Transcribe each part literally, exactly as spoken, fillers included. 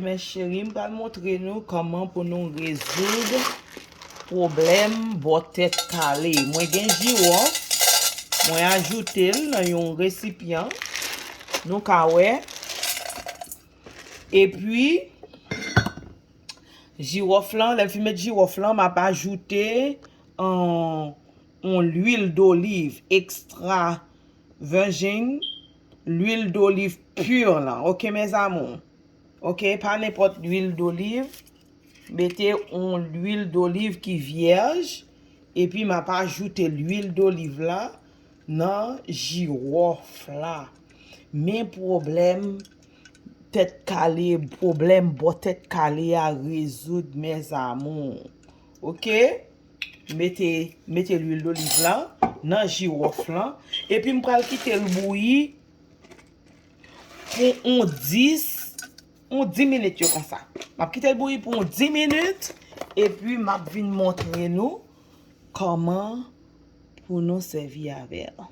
Mes chéri, m pral montre nou kòman pou nou rezoud pwoblèm bò tèt kale. Mwen gen jiwòf, mwen ajoute l nan yon resipyan. Nou ka wè. Epi, jiwòf lan, lè m fin met jiwòf lan, m ap ajoute yon, yon lwil doliv ekstra vèjin, lwil doliv pur lan. Ok, mes amours. Ok, pa nenpòt lwil doliv. Mete yon lwil doliv ki vyèj. Epi m ap ajoute lwil doliv la nan jiwòf la. Men pwoblèm tèt kale, pwoblèm bò tèt kale a rezoud, mes amours. Ok? Mete, mete lwil doliv la nan jiwòf lan. Epi m pral kite l bouyi pou yon dis, yon dis minit yo konsa. M ap kite l bouyi pou yon dis minit. Epi m ap vin montre nou kòman pou nou sèvi avè l.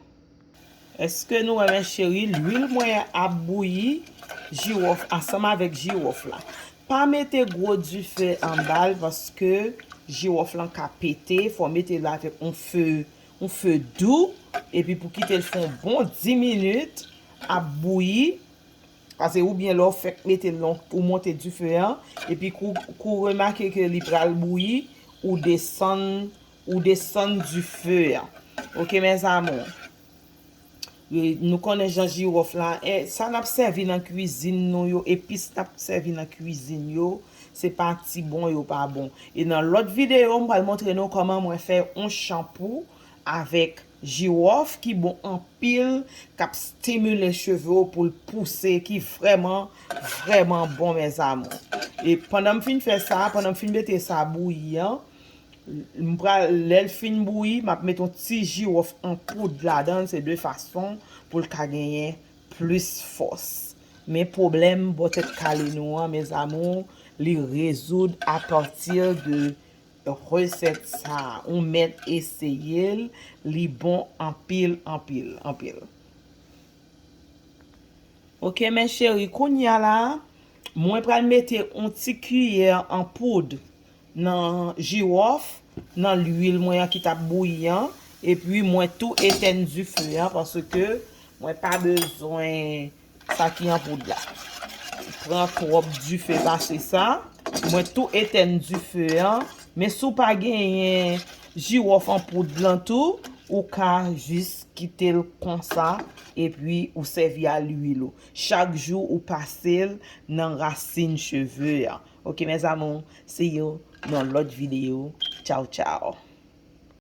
Èske nou wè, mes chéri, lwil mwen ap bouyi jiwòf ansanm avèk jiwòf la. Pa mete gwo dife anba l paske jiwòf lan ka pete. Fò mete l avèk yon fe, yon fe dou. Epi pou kite l fè yon bon dis minit ap bouyi. Paske oubyen lè w fèk mete l lan, ou monte dife an, epi kou, kou remake ke li pral bouyi, ou desann, ou desann dife an. Ok, mes amours. E, nou konnen jan jiwòf la, e, sa n ap sèvi nan kwizin nou yo, epis n ap sèvi nan kwizin yo, se pa ti bon yo pa bon. E nan lòt videyo, m pral montre nou kòman mwen fè yon chanpou avèk jiwòf ki bon anpil, k ap stimile cheve w pou l pouse, ki vrèman, vrèman bon, mes amours. E pandan m fin fè sa, pandan m fin mete sa bouyi an, m pral, lè l fin bouyi, m ap mete yon ti jiwòf an poud ladan l, se de fason pou l ka genyen plis fòs. Men pwoblèm bò tèt kale nou an, mes amours, li rezoud apati de resèt sa a. Ou mèt eseye l, li bon anpil, anpil, anpil. Ok, mes chéri, kounye a la, mwen pral mete yon ti kiyè an poud nan jiwòf, nan lwil mwen an ki t ap bouyi an, epi mwen tou etèn dife an, paske mwen pa bezwen sa ki an poud la. Pran twòp dife pase sa. Mwen tou etèn dife an. Men si w pa genyen jiwòf an poud lan tou, ou ka jis kite l konsa, epi ou sèvi a lwil ou. Chak jou ou pase l nan rasin cheve an. Ok, mes amours, see you nan lòt videyo. Tchaw, tchaw.